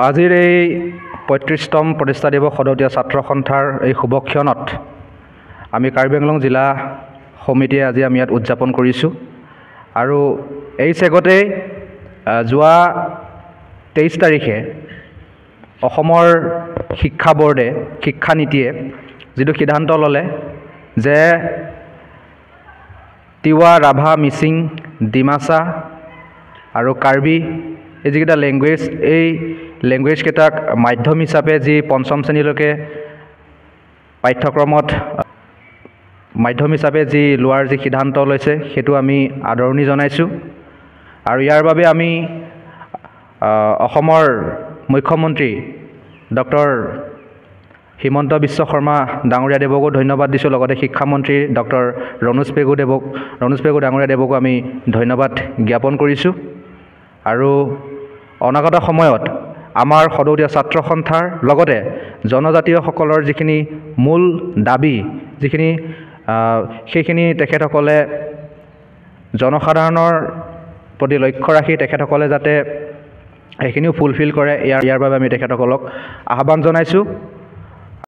আজিৰ এই 35তম প্ৰতিষ্ঠা দিৱস সদৌতীয়া ছাত্ৰ সন্থাৰ এই শুভক্ষণত আমি কাৰ্বি আংলং জিলা সমিতিয়ে আজি আমি ইয়াত উদযাপন কৰিছোঁ। আৰু এই চেগতেই যোৱা 23 তাৰিখে অসমৰ শিক্ষা ব'ৰ্ডে, শিক্ষানীতিয়ে যিটো সিদ্ধান্ত ল'লে যে তিৱা, ৰাভা, মিচিং, ডিমাচা আৰু কাৰ্বি এই যিকেইটা লেংগুৱেজ, এই লেংগুৱেজকেইটাক মাধ্যম হিচাপে যি পঞ্চম শ্ৰেণীলৈকে পাঠ্যক্ৰমত মাধ্যম হিচাপে যি লোৱাৰ যি সিদ্ধান্ত লৈছে, সেইটো আমি আদৰণি জনাইছোঁ। আৰু ইয়াৰ বাবে আমি অসমৰ মুখ্যমন্ত্ৰী ডক্টৰ হিমন্ত বিশ্ব শৰ্মা ডাঙৰীয়াদেৱকো ধন্যবাদ দিছোঁ, লগতে শিক্ষামন্ত্ৰী ডক্টৰ ৰণোজ পেগুদেৱক, ৰণোজ পেগু ডাঙৰীয়াদেৱকো আমি ধন্যবাদ জ্ঞাপন কৰিছোঁ। আৰু অনাগত সময়ত আমাৰ সদৌতীয়া ছাত্ৰ সন্থাৰ লগতে জনজাতীয়সকলৰ যিখিনি মূল দাবী, যিখিনি সেইখিনি তেখেতসকলে জনসাধাৰণৰ প্ৰতি লক্ষ্য ৰাখি তেখেতসকলে যাতে সেইখিনিও ফুলফিল কৰে, ইয়াৰ বাবে আমি তেখেতসকলক আহ্বান জনাইছোঁ।